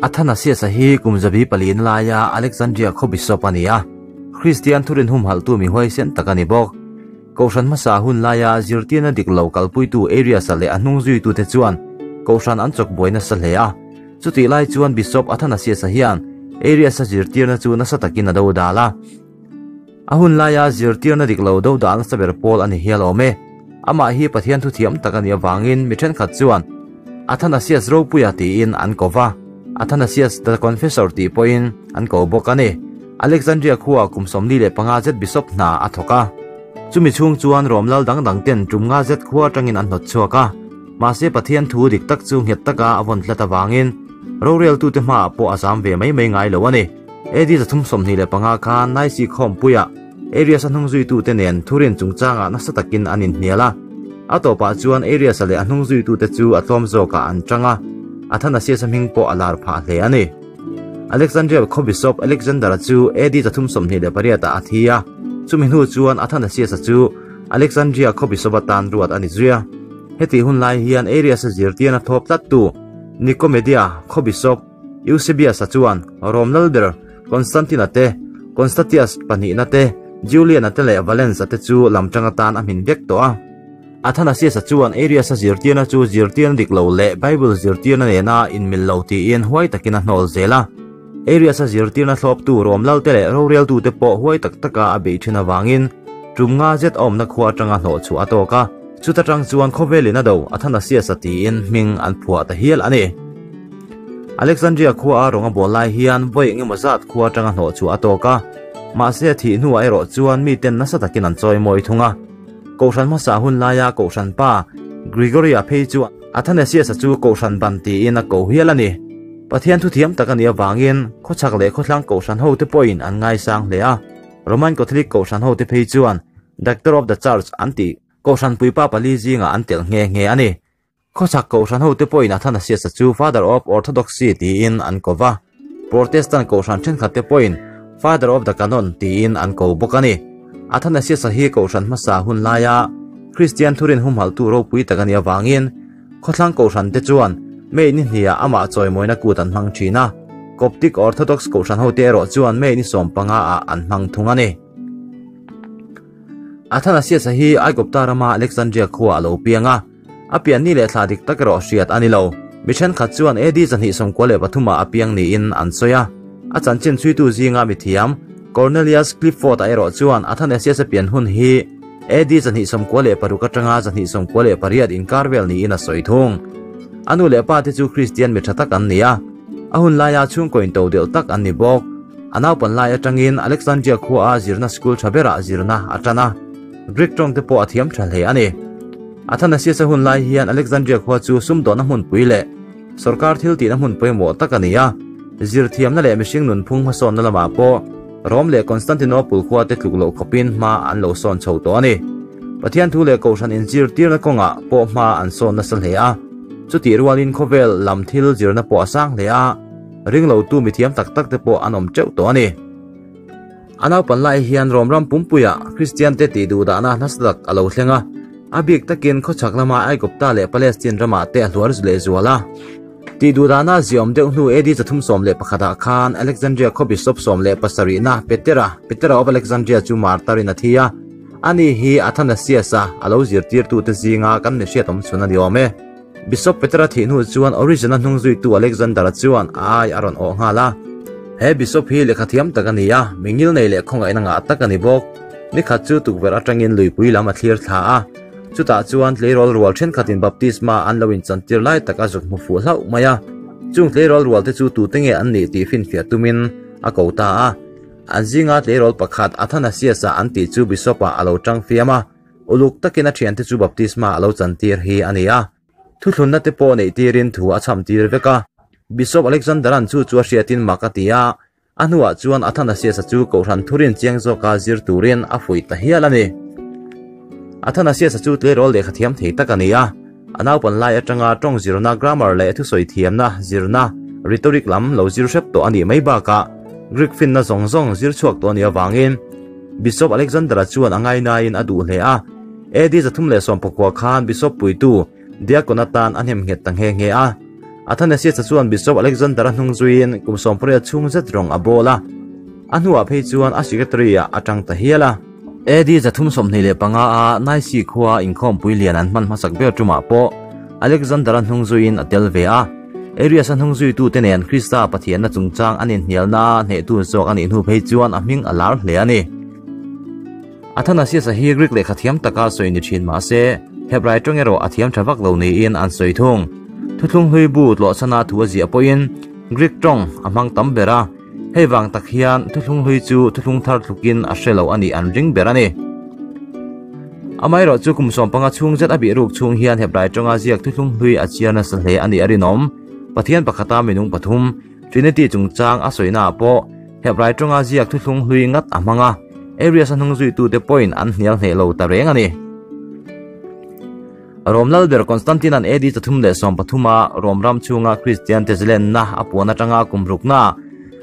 Athanasius-a hi kum zabi palina laia Alexandria khaw bishop a ni a, Kristian thurin humhalhtu mi huaisen tak a ni bawk. Kohhran hmasa hun laia zirtirna dik lo kalpuitu Arius-a leh a hnung zuitute chuan Kohhran an chawk buai nasa hle a. Chutih lai chuan Bishop Athanasius-a hian Arius-a zirtirna chu nasa takin a dodal a. A hun laia zirtirna dik lo dodal nasa ber pawl a ni hial awm e. Amah hi Pathian thuthiam tak a nih avangin mi thenkhat chuan Athanasius Ropuia tiin an ko va, Athanasius the Confessor tih pawhin an ko bawk a ni. Alexandria khuaa kum 45 zet bishop hna a thawk a. Chumi chhung chuan Rom lal dang dang ten tum nga zet khua atangin an hnawt chhuak a. Mahse Pathian thu dik tak chu nghet taka a vawn tlat avangin roreltute hmaah pawh a zam ve mai mai ngai lo a ni. AD 325 khan Naisi khawmpuiah Arius-a hnungzuitute nen thurin chungchangah nasa takin an inhnial a. A tawpah chuan Arius-a leh a hnungzuitute chu a tlawm zawkah an chang a, Athanasius-a hming pawh a lar phah hle a ni. Alexandria khaw Bishop Alexander-a chu AD 328 ah a thi a, chumi hnu chuan Athanasius-a chu Alexandria khaw Bishop atan ruat a ni zui a. Hetih hun lai hian Arius-a zirtirna thawp tlattu Nicomedia khaw Bishop Eusebius-a chuan Rom lalber Constantine-a te, Constatius pahnihna te, Julian-a te leh Valens-a te chu lamtang atan a hmin vek tawh a. Athanasius-a chuan Arius-a zirtirna chu zirtirna dik lo leh Bible zirtirna nena inmil lo tiin huai takin a hnawl zel a. Arius-a zirtirna thlawptu Rom lalte leh roreltute pawh huai tak taka a beih thin avangin tum nga zet a awmna khua atanga hnawh chhuah a tawk a. Chuta tang chuan khawvelin a do Athanasius-a tiin hming an phuah ta hial a ni. Alexandria khua a rawng a bawl lai hian vawi engemaw zat khua atanga hnawh chhuah a tawk a, mahse a thih hnuah erawh chuan miten nasa takin an chawi mawi thung a. Kohhran hmasa hun laia Kohhran pa Gregory-a phei chu Athanasius-a chu Kohhran ban tiin a ko hial a ni. Pathian thuthiam tak a nih avangin khawchhak leh khawthlang Kohhran hote pawhin an ngaisang hle a. Roman Catholic Kohhran hote phei chuan Doctor of the Church an tih Kohhran puipa pali zingah an telh nghe nghe a ni. Khawchhak Kohhran hote pawhin Athanasius-a chu Father of Orthodoxy tiin an ko va, Protestant Kohhran thenkhatte pawhin Father of the Canon tiin an ko bawk a ni. Athanasius-a hi Kohhran hmasa hun laia Kristian thurin humhalhtu ropui tak a nih avangin khawthlang Kohhrante chuan May ni hniah amah chawimawina kut an hmang thin a, Coptic Orthodox Kohhran hote erawh chuan May ni sawmpanga ah an hmang thung a ni. Athanasius-a hi Aigupta rama Alexandria khuaah a lo piang a. A pian ni leh thla dik tak erawh hriat a ni lo. Mi thenkhat chuan AD 293 ah a piang niin an sawi a. A chanchin chhuitu zinga mi thiam Cornelius Clifford-a erawh chuan Athanasius-a pian hun hi AD 296 atanga 298 inkar vel niin a sawi thung. A nu leh pa te chu Kristian mi tha tak an ni a, a hun laia chhungkaw into deuh tak an ni bawk. A naupan lai atangin Alexandria khuaa zirna school tha berah zirna a tan a. Greek tawng te pawh a thiam tha hle a ni. Athanasius-a hun lai hian Alexandria khua chu sumdawhna hmunpui leh sorkar thil tihna hmun pawimawh tak a ni a. Zirthiamna leh mihring nunphung hmasawnna lamah pawh Rome leh Constantinople khua te tluk loh khawpin hma an lo sawn chho tawh a ni. Pathian thu leh Kohhran inzirtirna kawngah pawh hma an sawn nasa hle a. Chutih rualin khawvel lam thil zirna pawh a sang hle a, ringlotu mithiam tak tak te pawh an awm teuh tawh a ni. A naupan lai hian Rom ram pumpuiah Kristiante tih duhdahna nasa tak a lo thleng a, a bik takin khawchhak lama Aigupta leh Palestine ramah te a hluar leh zual a. Tih duhdahna ziaawm deuh hnu AD 311 ah khan Alexandria khaw bishop 17na Petera, Petera of Alexandria chu martar in a thi a, ani hi Athanasius-a a lo zirtirtute zinga kan mi hriat awm chhun a ni awm e. Bishop Petera thih hnu chuan Origen-a hnungzuitu Alexander-a chuan a ai a rawn awh nghal a. He Bishop hi lehkha thiam tak a ni a, mi ngilnei leh khawngaihna ngah tak a ni bawk. Nikhat chu tukverh atangin luipui lam a thlir thla a, chutah chuan tleirawl rual thenkhatin baptisma an lo inchantir lai tak a zuk hmu fuh hlauh mai a. Chung tleirawl rualte chu tute nge an nih tih finfiah tumin a ko ta a. An zinga tleirawl pakhat Athanasius-a an tih chu Bishop-ah a lo tang fiam a. Uluk takin a thiante chu baptisma a lo chantir hi a ni a, thuthlunna te pawh neih tirin thu a chham tir vek a. Bishop Alexander-a'n chu chu a hriatin mak a ti a, a hnuah chuan Athanasius-a chu Kohhran thurin chiang zawka zir turin a fuih ta hial a ni. Athanasius-a chu tleirawl lehkha thiam thei tak a ni a, a naupan lai atanga tawng zirna, grammar leh thusawi thiamna zirna, rhetoric lam lo zir hrep tawh a nih mai bakah Greek finna zawng zawng zir chhuak tawh a nih avangin Bishop Alexander-a chuan a ngainain a duh hle a. AD 319 khan Bishop puitu Diakon atan a hnem nghet ta nghe nghe a. Athanasius-a chuan Bishop Alexander-a hnung zuiin kum 18 chhung zet rawng a bawl a, a hnuah phei chuan a secretary-ah a tang ta hial a. AD 325 a Nicaea khua inkhawmpui lian an hman hmasak ber tumah pawh Alexander-a hnung zuiin a tel ve a. Arius-a hnung zuitute nen Krista Pathianna chungchang an inhnialna hnehtu zawk a nih hnu phei chuan a hming a lar hle a ni. Athanasius-a hi Greek lehkha thiam taka sawi ni thin mah se, Hebrai tawng erawh a thiam tha vak lo niin an sawi thung. Thuthlung hlui bu tlawhchhana thu a ziah pawhin Greek tawng a hmang tam ber a, hei vang tak hian thuthlung hlui chu thuthlung thar tlukin a hre lo a nih an ring ber a ni. Amaherawh chu kum 15 chhung zet a bih ruk chhung hian Hebrai tawnga ziak thuthlung hlui a chhiar nasa hle a nih a rinawm. Pathian pakhata minung pathum, Trinity chungchang a sawinaah pawh Hebrai tawnga ziak thuthlung hlui ngat a hmang a, Arius-a hnung zuitute pawhin an hnial hneh lo ta reng a ni. Rom Lalber Constantine-a'n AD 313 a Rom ram chhunga Kristiante zilenna a puan atanga kum rukna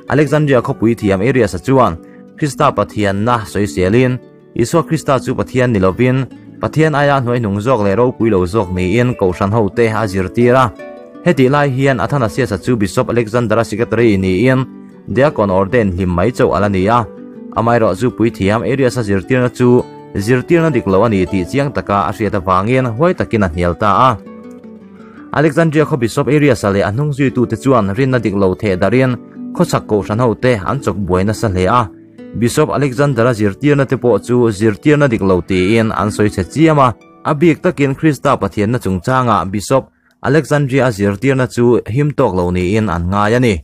Alexandria khawpui thiam Arius-a chuan Krista Pathianna sawiselin Isua Krista chu Pathian ni lovin, Pathian aia hnuaihnung zawk leh ropui lo zawk niin Kohhran hote a zirtir a. Hetih lai hian Athanasius-a chu Bishop Alexander-a secretary niin Deacon ordain hlim mai chauh a la ni a. Amaherawh chu puithiam Arius-a zirtirna chu zirtirna dik lo a ni tih chiang taka a hriat avangin huai takin a hnial ta a. Alexandria khaw Bishop Arius-a leh a hnungzuitute chuan rinna dik lo theh darhin khawchhak Kohhran hote an chawk buai nasa hle a. Bishop Alexander-a zirtirna te pawh chu zirtirna dik lo tiin an sawi chhe chiam a. A bik takin Krista Pathianna chungchangah Bishop Alexandria-a zirtirna chu him tawk lo niin an ngai a ni.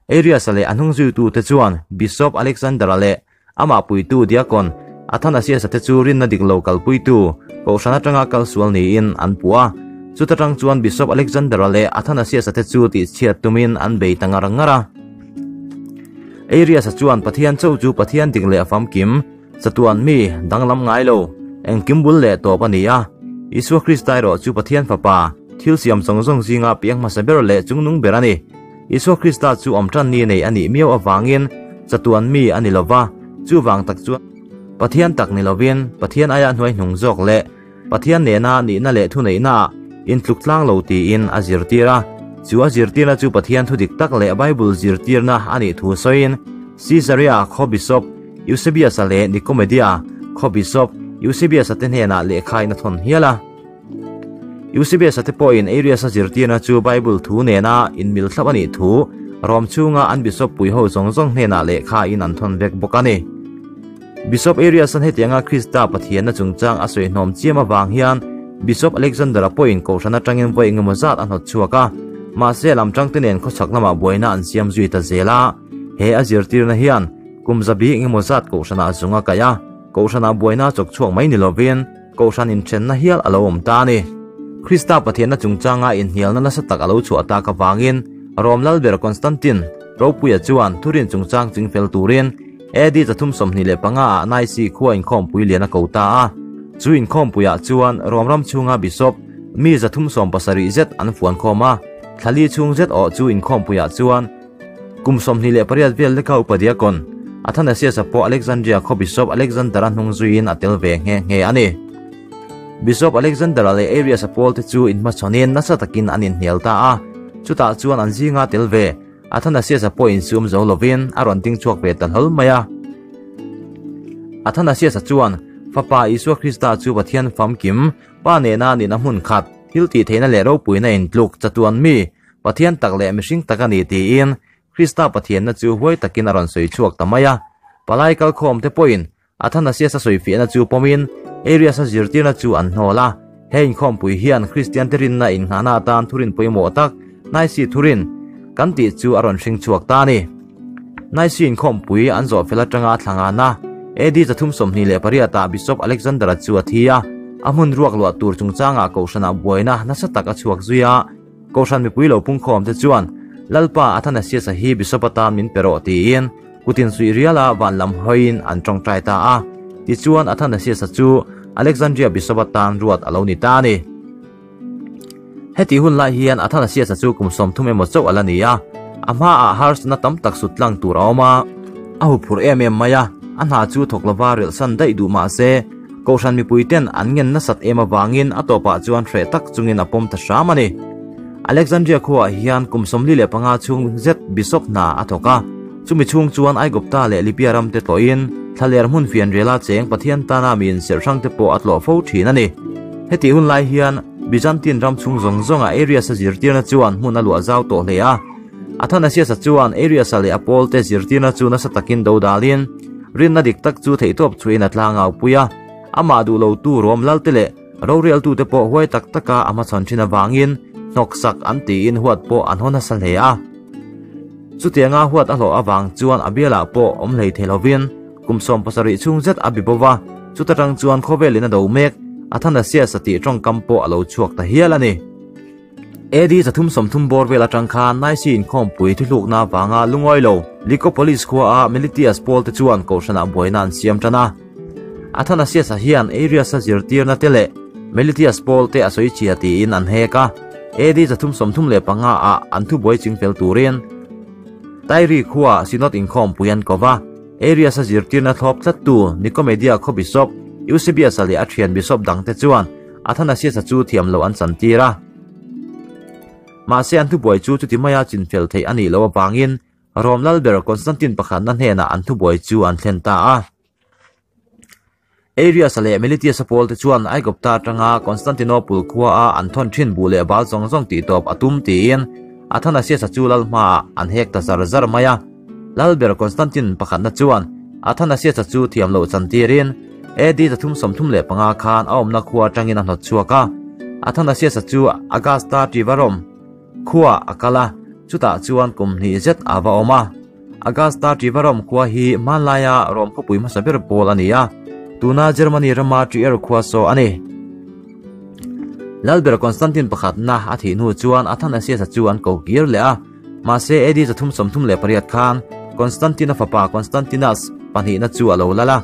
Arius-a leh a hnungzuitute chuan Bishop Alexander-a leh amah puitu Diakon Athanasius-a te chu rinna dik lo kalpuitu Kohhran atanga kal sual niin an puh a. Chuta tang chuan Bishop Alexander-a leh Athanasius-a te chu tihchhiat tumin an bei ta ngar ngar a. Arius-a chuan Pathian chauh chu Pathian dik leh a famkim, chatuan mi, danglam ngai lo, engkim bul leh tawp a ni a. Isua Krista erawh chu Pathian Fapa, thil siam zawng zawng zinga piang hmasa ber leh chungnung ber a ni. Isua Krista chu awm tan ni nei a nih miau avangin chatuan mi a ni lo va, chuvang tak chuan Pathian tak ni lovin Pathian aia hnuaihnung zawk leh Pathian nena nihna leh thuneihnaah intluk tlang lo tiin a zirtir a. Chu a zirtirna chu Pathian thu dik tak leh Bible zirtirna a nih thu sawiin Caesarea khaw Bishop Eusebius-a leh Nicomedia khaw Bishop Eusebius-a te hnenah lehkhain a thawn hial a. Eusebius-a te pawhin Arius-a zirtirna chu Bible thu nena inmil thlap a nih thu Rom chhunga an Bishop pui ho zawng zawng hnenah lehkhain an thawn vek bawk a ni. Bishop Arius-a'n hetianga Krista Pathianna chungchang a sawi hnawm chiam avang hian Bishop Alexander-a pawhin kohhran atangin vawi engemaw zat a hnawt chhuak a, mahse lam tangte nen khawchhak lamah buaina an siam zui ta zel a. He a zirtirna hian kum zabi engemaw zat kohhranah zung a kaih a, kohhranah buaina a chawk chhuak mai ni lovin kohhran inthenna hial a lo awm ta a ni. Krista Pathianna chungchanga inhnialna nasa tak a lo chhuah tak avangin Rom Lalber Constantine Ropuia chuan thurin chungchang chingfel turin AD 325 ah Nicaea khua inkhawmpui lian a ko ta a. Chu inkhawmpuiah chuan Rom ram chhunga bishop mi 370 zet an fuan khawm a. Thlali chhung zet awh chu inkhawmpuiah chuan kum 28 vel leka upa diakon Athanasius-a pawh Alexandria khaw bishop Alexander-a hnung zuiin a tel ve nghe nghe a ni. Bishop Alexander-a leh Arius-a pawlte chu inhmachhawnin nasa takin an inhnial ta a. Chutah chuan an zinga tel ve Athanasius-a pawh insum zo lovin a rawn ding chhuak ve ta hlawl mai a. Athanasius-a chuan, Fapa Isua Krista chu Pathian famkim, Pa nena nihna hmun khat, thil tih theihna leh ropuina intluk, chatuan mi, Pathian tak leh mihring tak a ni tiin Krista Pathianna chu huai takin a rawn sawi chhuak ta mai a. Palai kalkhawmte pawhin Athanasius-a sawifiahna chu pawmin Arius-a zirtirna chu an hnawl a. He inkhawmpui hian Kristiante rinna innghahna atan thurin pawimawh tak, Nicene thurin, kan tih chu a rawn hring chhuak ta a ni. Nicene inkhawmpui an zawh fel atanga a thla ngana AD 328 ah Bishop Alexander-a chu a thi a, a hmun ruak luah tur chungchangah kohhranah buaina nasa tak a chhuak zui a. Kohhran mipui lo pungkhawmte chuan, Lalpa Athanasius-a hi Bishop atan min pe rawh tiin kutin suih riala van lam hawiin an tawngtai ta a. Tichuan Athanasius-a chu Alexandria Bishop atan ruat a lo ni ta a ni. Heti hun lai hian Athanasius-a chu kum 30 emaw chauh a la ni a, a hmaah harsatna tam tak sut tlang tur a awm a. A huphurh em em mai a, a hna chu thawk lova relhsan daih duh mah se, Kohhran mipuiten an ngen nasat em avangin a tawpah chuan hreh tak chungin a pawm ta hram a ni. Alexandria khuaah hian kum 45 chhung zet bishop hna a thawk a, chumi chhung chuan Aigupta leh Libya ram te tlawhin thlaler hmun fianriala cheng Pathian tana mi inserh hrang te pawh a tlawh fo thin a ni. Hetih hun lai hian Byzantine ram chhung zawng zawnga Arius-a zirtirna chuan hmun a luah zau tawh hle a. Athanasius-a chuan Arius-a leh a pawlte zirtirna chu nasa takin do dalin rinna dik tak chu theihtawp chhuahin a tlangaupui a, amah duh lotu Rom lalte leh Rorialtute pawh huai tak taka a hmachhawn thin avangin hnawksak an tiin huat pawh an haw nasa hle a. Chutianga huat a hlawh avang chuan a bialah pawh awm hlei thei lovin kum 70 chhung zet a bi bo va, chuta tang chuan khawvelin a do mek Athanasius-a tih tawngkam pawh a lo chhuak ta hial a ni. AD 330 bawr vel atang khan Nicene inkhawmpui thuhlukna avanga lungawi lo Lycopolis khuaa Melitius pawl te chuan kohhranah buaina an siam tan a. Athanasius-a hian Arius-a zirtirna te leh Melitius pawl te a sawi chhia tiin an hek a. AD 335 ah an thubuai chingfel turin Tyre khuaa Synod inkhawmpui an ko va. Arius-a zirtirna thlawp tlattu Nicomedia khaw bishop Eusebius-a leh a thian bishop dangte chuan Athanasius-a chu thiam loh an chantir a. Mahse an thubuai chu chuti maia chinfel theih a nih loh avangin Rom lalber Constantine pakhatna hnenah an thubuai chu an thlen ta a. Arius-a leh Melitius-a pawlte chuan Aigupta atanga Constantinople khuaa an thawn thin buh leh bal zawng zawng tihtawp a tum tiin Athanasius-a chu lal hmaah an hek ta zar zar mai a. Lalber Constantine pakhatna chuan Athanasius-a chu thiam loh chantirin AD 335 khan a awmna khua atangin a hnawt chhuak a. Athanasius-a chu Augusta Treverum khuaah a kal a, chutah chuan kum hnih zet a va awm a. Augusta Treverum khua hi hmanlaia Rom khawpui hmasa ber pawl a ni a, tuna Germany rama Trier khua saw a ni. Lalber Constantine pakhatna a thih hnu chuan Athanasius-a chu an ko kir leh a. Mahse AD 338 khan Constantine-a fapa Constantinus pahnihna chu a lo lal a.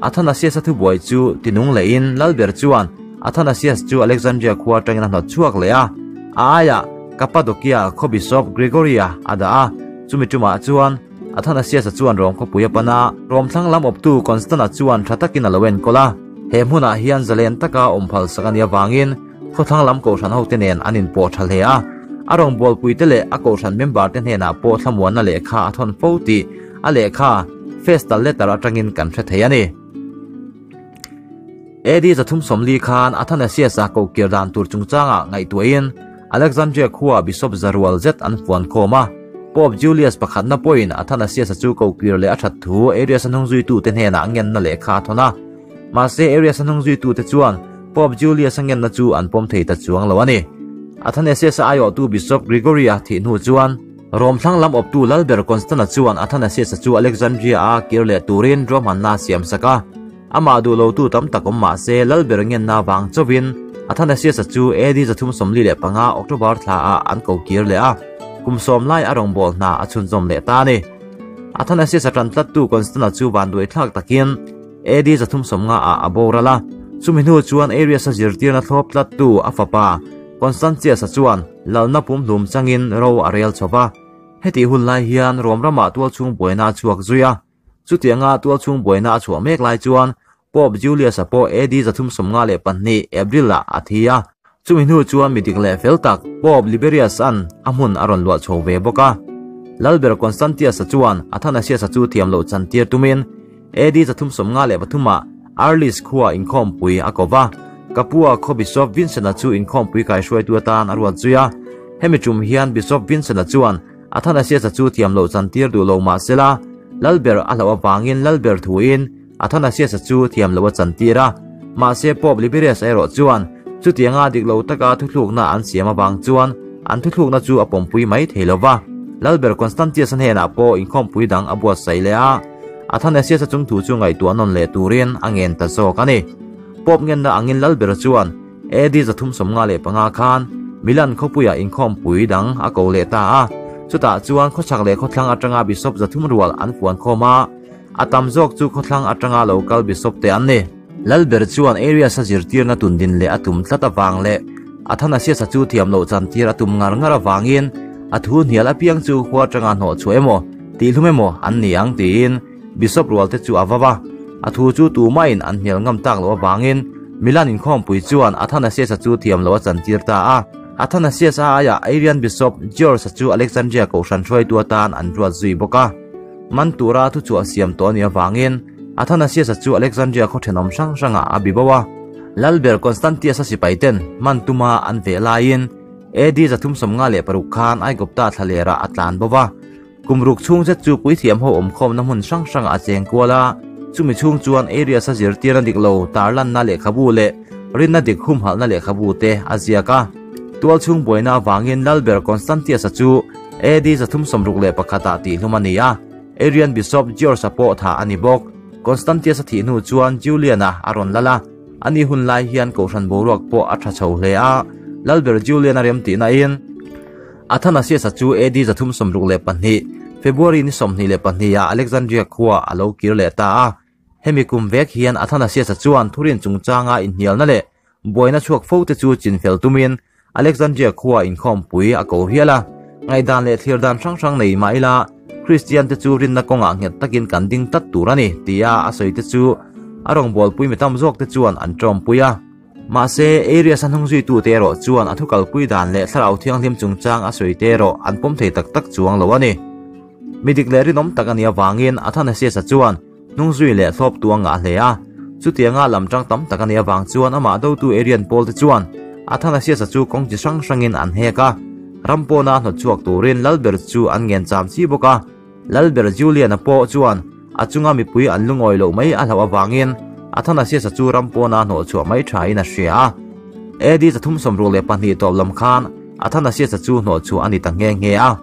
Athanasius-a thubuai chu tinung lehin lalber chuan Athanasius chu Alexandria khua atangin a hnawt chhuak leh a. A aiah Cappadocia khaw bishop Gregory-a a dah a. Chumi tumah chuan Athanasius-a chuan Rom khawpui a pan a. Rom thlang lam awptu Constant-a chuan tha takin a lo enkawl a. He hmunah hian zalen taka awm phalsak a nih avangin khawthlang lam kohhran hote nen an inpawh tha hle a. A rawngbawlpuite leh a kohhran member te hnenah pawh thlamuanna lehkha a thawn fo tih a lehkha Festal letter atangin kan hre thei a ni. AD 340 khan Athanasius-a kohkir dan tur chungchangah ngaihtuahin Alexandria khuaa bishop zarual zet an fuan khawm a. Pope Julius pakhatna pawhin Athanasius-a chu kohkir leh a that thu Arius-a hnungzuitute hnenah ngenna lehkha a thawn a. Mahse Arius-a hnungzuitute chuan Pope Julius-a ngenna chu an pawm thei ta chuang lo a ni. Athanasius-a aiawhtu Bishop Gregory-a thih hnu chuan Rom thlang lam awptu Lalber Constana chuan Athanasius-a chu Alexandria-a kir leh turin ruahmanna a siam sak a. Amah duh lotu tam tak awm mah se Lalber ngenna vang chauhin Athanasius-a chu AD 345 October thlaah an ko kir leh a, kum sawm lai a rawngbâwl hna a chhunzawm leh ta a ni. Athanasius-a ṭan tlattu Constana chu vanduaithlak takin AD 350 ah a boral a, chumi hnu chuan Arius-a zirtirna thlawp tlattu a fapa Constantius-a chuan lalna pumhlum changin ro a rel chho va. Hetih hun lai hian Rom ramah tualchhung buaina a chhuak zui a. Chutianga tualchhung buaina a chhuah mek lai chuan Pope Julius-a pawh AD 352 April-ah a thi a. Chumi hnu chuan mi dik leh fel tak Pope Liberius-a'n a hmun a rawn luah chho ve bawk a. Lalber Constantius-a chuan Athanasius-a chu thiam loh chantir tumin AD 353 ah Arles khua inkhawmpui a ko va, Capua khaw Bishop Vincent-a chu inkhawmpui kaihruaitu atan a ruat zui a. Hemi tum hian Bishop Vincent-a chuan Athanasius-a chu thiam loh chantir duh lo mah sela, Lalber a hlauh avangin Lalber thuin Athanasius-a chu thiam loh a chantir a. Mahse Pope Liberius-a erawh chuan chutianga dik lo taka thuthlukna an siam avang chuan an thuthlukna chu a pawmpui mai thei lo va. Lalber Constantius-a hnenah pawh inkhawmpui dang a buatsaih leh a. Athanasius-a chung thu chu ngaihtuah nawn leh turin a ngen ta zawk a ni. Pope ngenna angin Lalbera chuan AD 355 khan Milan khawpuiah inkhawmpui dang a ko leh ta a. Chutah chuan khawchhak leh khawthlang atanga bishop 300 rual an fuan khawm a, a tam zawk chu khawthlang atanga lo kal bishop te an ni. Lalber chuan Arius-a zirtirna tundin leh a tum tlat avang leh Athanasius-a chu thiam loh chantir a tum ngar ngar avangin a thu hnial apiang chu khua atanga hnawh chhuah emaw tihhlum emaw an ni ang tiin Bishop rualte chu a va va. A thu chu tumahin an hnial ngam tak loh avangin Milan inkhawmpui chuan Athanasius-a chu thiam loh a chantir ta a. Athanasius-a aiah Arian Bishop George-a chu Alexandria kohhran hruaitu atan an ruat zui bawk a. Man tura thuchhuah siam tawh a nih avangin Athanasius-a chu Alexandria khaw thenawm hrang hrangah a bi bo a. Lalber Constantius-a sipaiten man tuma an veh laiin AD 356 khan Aigupta thlalerah a tlan bo va. Kum ruk chhung zet chu puithiam ho awmkhawmna hmun hrang hrangah a cheng kual a, chumi chhung chuan Arius-a zirtirna dik lo tarlanna lehkhabu leh rinna dik humhalhna lehkhabu te a ziak a. Tual chhung buaina avangin Lalber Constantius-a chu AD 361 ah tihhlum a ni a, Arian Bishop George-a pawh thah a ni bawk. Constantius-a thih hnu chuan Julian-a a rawn lal a, ani hun lai hian kohhran boruak pawh a tha chho hle a, Lalber Julian-a remtihnain, Athanasius-a chu AD 362, February ni 22 ah Alexandria khua a lo kir leh ta a. Hemi kum vek hian Athanasius-a chuan thurin chungchanga inhnialna leh buaina chhuak fo te chu chinfel tumin Alexandria khua inkhawmpui a ko hial a. Ngaihdan leh thlir dan hrang hrang nei mah ila, Kristian te chu rinna kawngah nghet takin kan ding tlat tur a ni, tia a sawi te chu a rawngbawlpui mi tam zawk te chuan an tawmpui a. Mahse, Arius a hnungzuitute erawh chuan a thukalpui dan leh Thlarau Thianghlim chungchang a sawi te erawh an pawm thei tak tak chuang lo a ni. Mi dik leh rinawm tak a nih avangin Athanasius-a chuan hnungzui leh thlawp tu a ngah hle a. Chutianga lam tang tam tak a nih avang chuan amah dotu Arian pawlte chuan Athanasius-a chu kawng chi hrang hrangin an hek a. Ram pawna hnawt chhuak turin Lalber chu an ngen cham chi bawk a. Lalber Julian-a pawh chuan a chunga mipui an lungawi loh mai a hlauh avangin Athanasius-a chu ram pawna hnawh chhuah mai thain a hria a. AD 362 tawp lam khan Athanasius-a chu hnawh chhuah a ni ta nghe nghe a.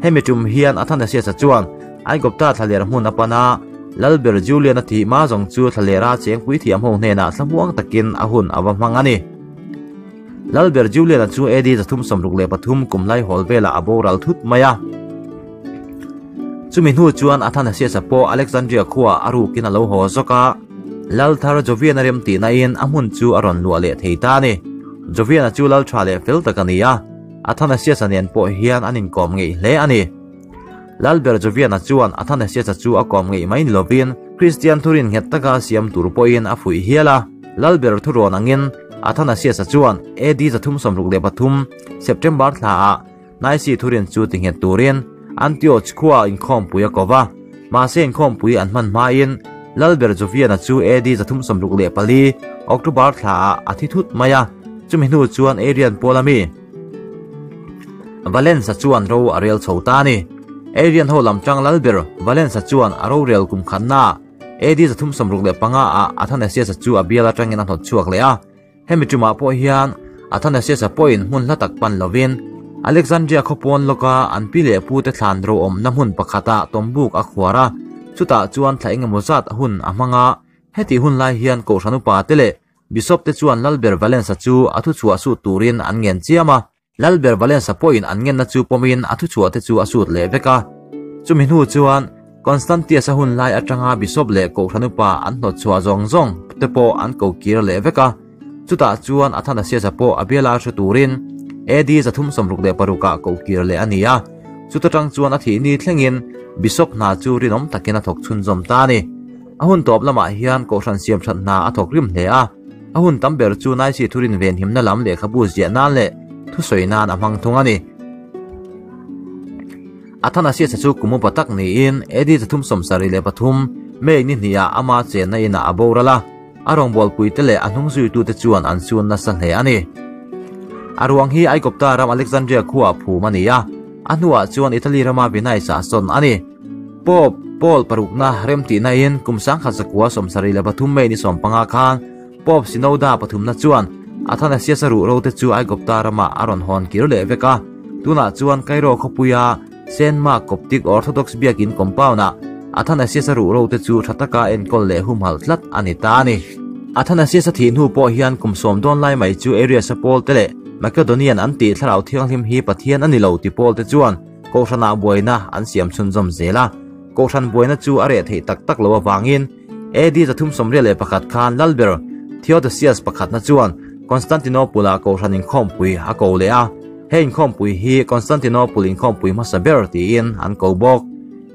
Hemi tum hian Athanasius-a chuan Aigupta thlaler hmun a pan a, Lalber Julian-a thih hma zawng chu thlalera chengpui thiam ho hnenah thlamuang takin a hun a va hmang a ni. Lalber Julian-a chu AD 363 kum laihawl velah a boral thut mai a. Chumi hnu chuan Athanasius-a pawh Alexandria khuaah a rukin a lo haw zawk a, Lal thar Jovian-a rem tihnain a hmun chu a rawn luah leh thei ta a ni. Jovian-a chu lal tha leh fel tak a ni a, Athanasius-a nen pawh hian an inkawm ngeih hle a ni. Lalber Jovian-a chuan Athanasius-a chu a kawm ngeih mai ni lovin Kristian thurin nghet taka siam tur pawhin a fuih hial a. Lalber thurawn angin Athanasius-a chuan AD 363 September thlaah Naisi thurin chu ti nghet turin Antioch khua inkhawmpui a ko va. Mahse inkhawmpui an hman hmain Lalber Jovian-a chu AD 364 October thlaah a thi thut mai a, chumi hnu chuan Arian pawl ami Valens-a chuan ro a rel chho ta a ni. Arian ho lam tang Lalber Valens-a chuan a rorel kum khatnaah AD 365 ah Athanasius-a chu a bial atangin a hnawt chhuak leh a. Hemi tumah pawh hian Athanasius-a pawhin hmun hla tak pan lovin Alexandria khawpawn lawka an pi leh pute thlan ro awmna hmun pakhatah tawmbuk a khuar a, chutah chuan thla engemaw zat hun a hmang a. Hetih hun lai hian Kohhran upate leh Bishop te chuan Lalber Valens-a chu a thuchhuah sut turin an ngen chiam a. Lalber Valens-a pawhin an ngenna chu pawmin a thuchhuah te chu a sut leh vek a. Chumi hnu chuan Constantius-a hun lai atanga Bishop leh Kohhran upa an hnawtchhuah zawng zawng te pawh an ko kir leh vek a. Chutah chuan Athanasius-a pawh a biala hre turin AD 366 ah ko kir leh a ni a. Chuta tang chuan a thih ni thlengin Bishop hna chu rinawm takin a thawk chhunzawm ta a ni. A hun tawp lamah hian Kohhran siamthat hna a thawk rim hle a. A hun tam ber chu Naisi thurin venhimna lam lehkhabu ziah nan leh thusawi nan a hmang thung a ni. Athanasius-a chu kum upa tak niin AD 373 May ni hnihah ama chenna inah a boral a, a rawngbawlpuite leh a hnungzuitute chuan an sun nasa hle a ni. A ruang hi Aigupta ram Alexandria khuaah phum a ni a, a hnuah chuan Italy rama Venice-ah sawn a ni. Pope Paul parukna remtihnain kum 1973 May ni 15 khan Pope Sinoda pathumna chuan Athanasius-a ruhro te chu Aigupta ramah a rawn hawn kir leh vek a. Tunah chuan Cairo khawpuia Saint Mark Coptic Orthodox biakin compound-ah Athanasius-a ruhro te chu tha taka enkawl leh humhalh tlat a ni ta a ni. Athanasius-a thih hnu pawh hian kum sawm dawn lai mai chu Arius-a pawl te leh Macedonian an tih thlarau thianghlim hi Pathian a ni lo ti pawl te chuan Kohhranah buaina an siam chhunzawm zel a. Kohhran buaina chu a reh theih tak tak lo avangin AD 381 khan Lalber Theodosius pakhatna chuan Constantinople-ah Kohhran inkhawmpui a ko leh a. He inkhawmpui hi Constantinople inkhawmpui hmasa ber tiin an ko bawk.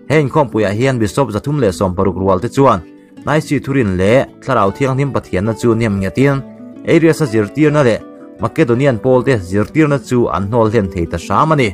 He inkhawmpuiah hian Bishop 360 rual te chuan Naisi thurin leh Thlarau Thianghlim Pathianna chu nem nghetin Arius-a zirtirna leh Macedonian pawlte zirtirna chu an hnawl hlen thei ta hram a ni.